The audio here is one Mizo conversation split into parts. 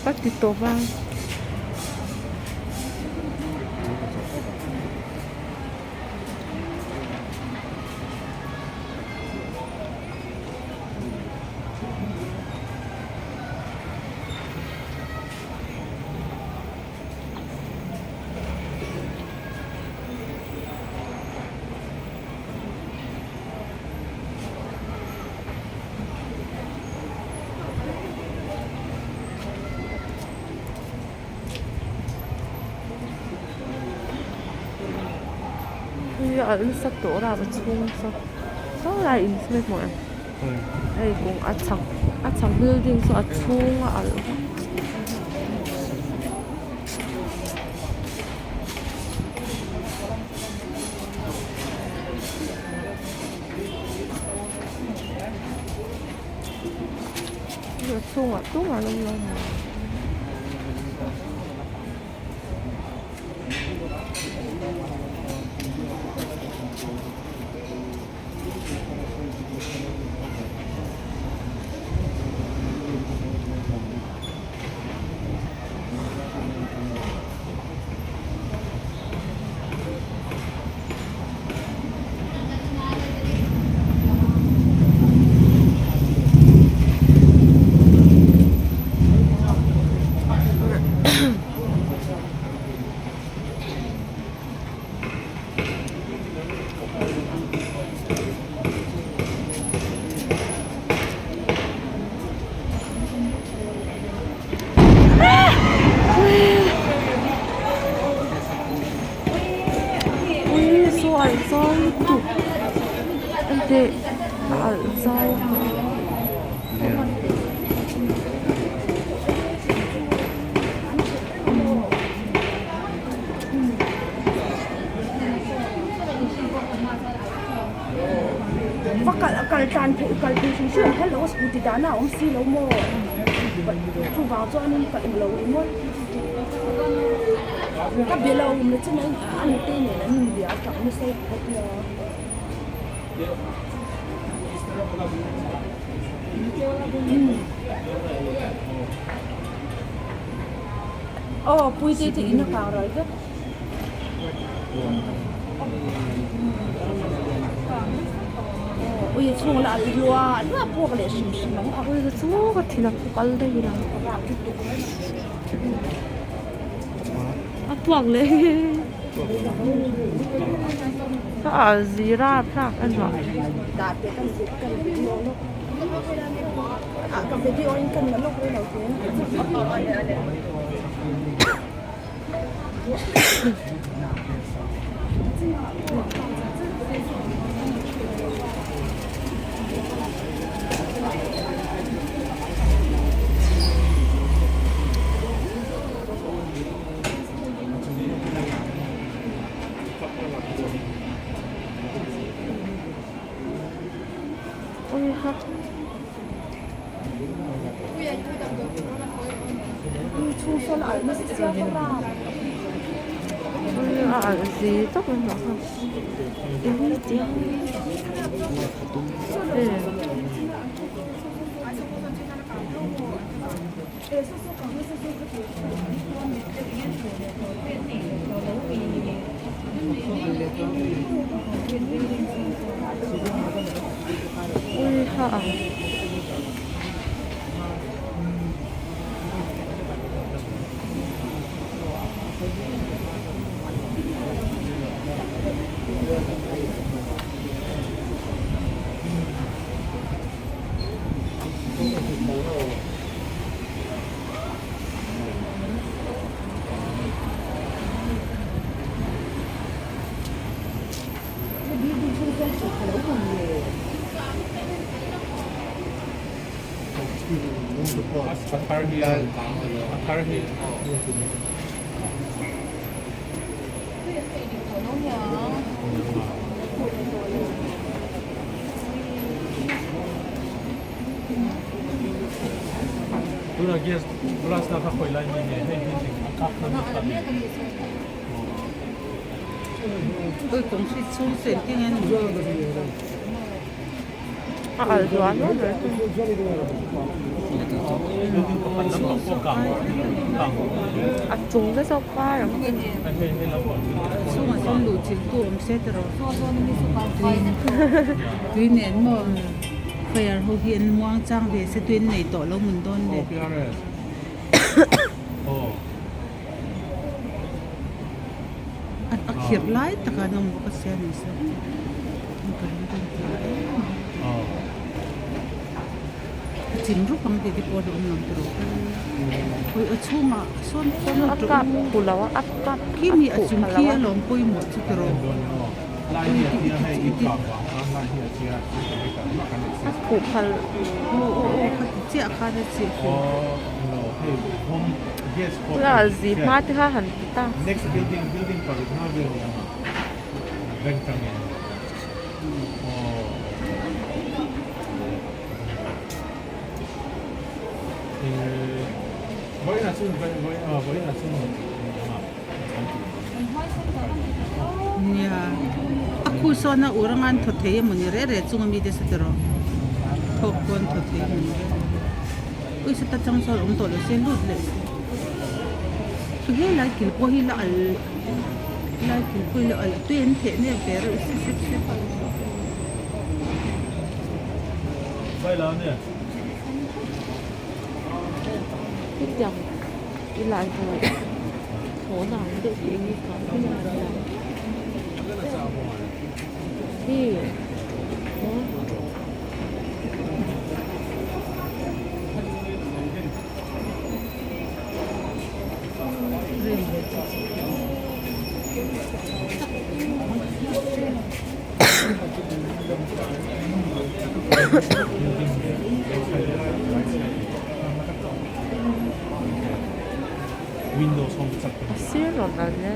Ka ti tawp a. Hei a alh nasa tawh rap a chhung saw saw lai in saw hmuh em hei kawng a chhak a chhak building saw a chhung a alh vak. A chhungah tumah an awm lo maw? Ui saw a alh zau lutuk enteh a alh zau a. Va kal kal tlan theih kal thei hrim hrim ang hello scooty dahna a awm si lo maw chuvang chuanin ka englo ringawt ka be lo awm leh chin a nute nen an inbia a tang nasa bawk nia. Aw puite te in a kang ral vek. Ui chhung la alh lua lua puak leh hrim hrim ang a. Ui chu ka thin a kal daih ila. A puak leh ka alh zira thlak a nuam. Ka video in kan la lawk rei lo te. Ui ha. A alh ve tawp mai mah kha eng chiang ui ha. A alh hluah hluah ber chu. A chung te zawk var ang chu. Chhungah chuan luh chilh tu awm se tiraw tui nen maw fire ho hi an muang chang ve se tui an nei tawh lo mun dawn le. A khirh lai takah an awm bawk a sia ni se a chim rup ang tih te pawh a awm lo ang tiraw hawi a chhungah sawn sawn a kap phu lo a a kap khi mi a chung khi a lawm pawimawh chu tiraw a khuh phal aw aw aw khati chiah khan a chih fel. Tunah zi hma te kha han ti ta. Nia a khu sawn a ur anga an thaw thei emawni reh reh chung ami te sa tiraw thawk pawn thaw thei emawni reh reh. Ui sata chang sawn awm tawh lo se lut leh se chu helai kil pawh hi la al helai kil pawh hi la al tui an theh nep ve reuh si sep sep a. Hetiang i lai hmuh thlawhna ang deuh hi eng nge kah hi A sir rawn al hle.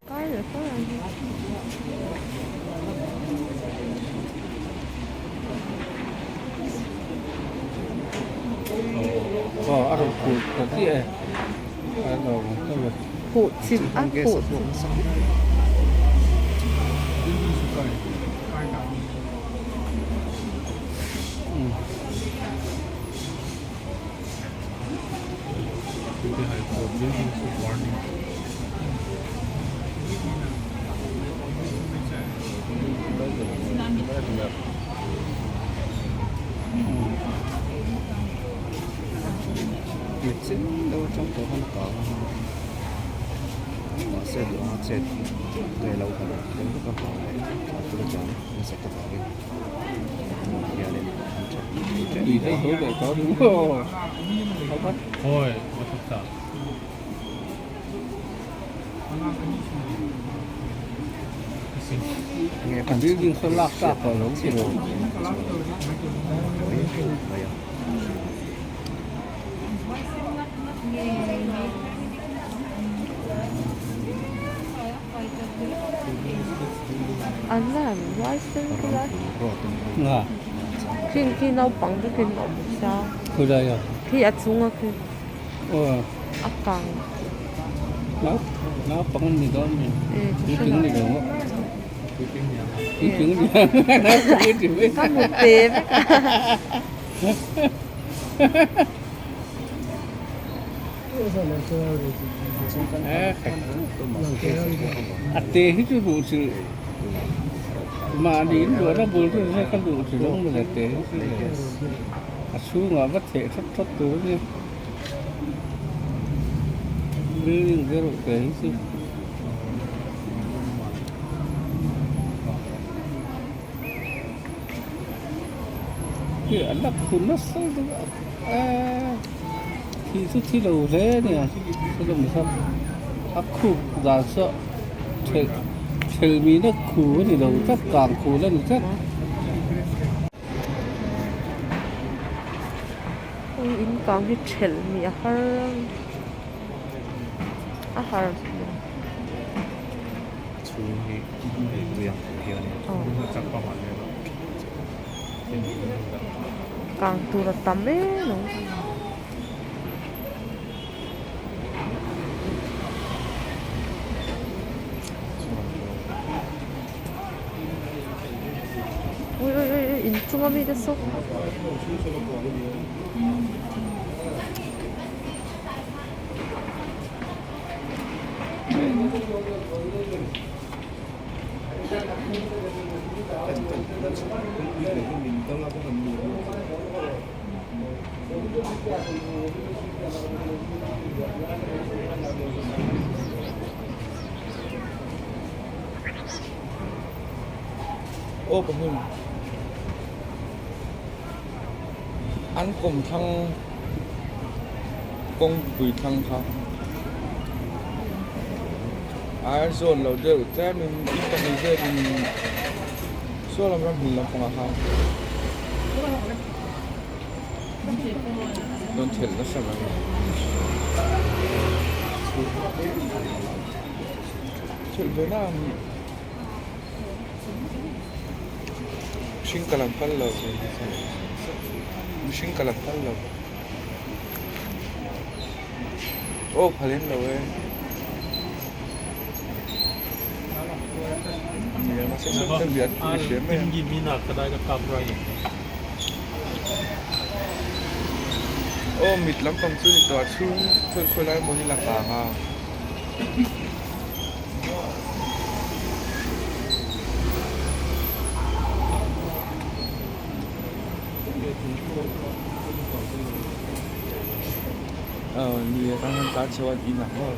Kai leh fo ang hi. Khuh chim a khuh atang tawh khan a kang a mahse duh anga chet ve lo kan tlem vek avang leh a bul atang nasat avangin tunah hianin an that teh a. An lan ruai sen khawlai khi khi naupang vekin a awm sia khi a chunga khi. A kang. Naupang ni dawn ni. Puitling ni lo maw? Puitling ni. Ka hmu te vek a. A te hi chu duh chi mahni in luahna bul chu nise ka duh chi lo mawle te hi chu le. A chhungah va theh that that tur a nia. Building te erawh te hi chu khi a la khu nasa deuh a eee khi chu thi lo hle a nia saw mi kha a khup dan saw thelh thelh mihna khu a ni lo tlat kang khu la ni tlat. Ui in kang hi thelh ni a har a har chhung hi tui ang tih hian kang tur a tam em ang. Ui ui ui ui inchung ami te saw. Aw ka hmun an kawm thlang kawngpui thlang kha a zawn lo deuh tlem in in pahnih vel in saw lam ram hmun lampangah khan rawn thelh nasa mai. Chhilh ve na ang mihring ka lam phal lo mihring ka lam phal lo aw phal em lo e aw mit lampang chu ni tawh a chhung khawi khawi lai maw hi la kang a. Ni a tang hian tlan chho a in ang maw.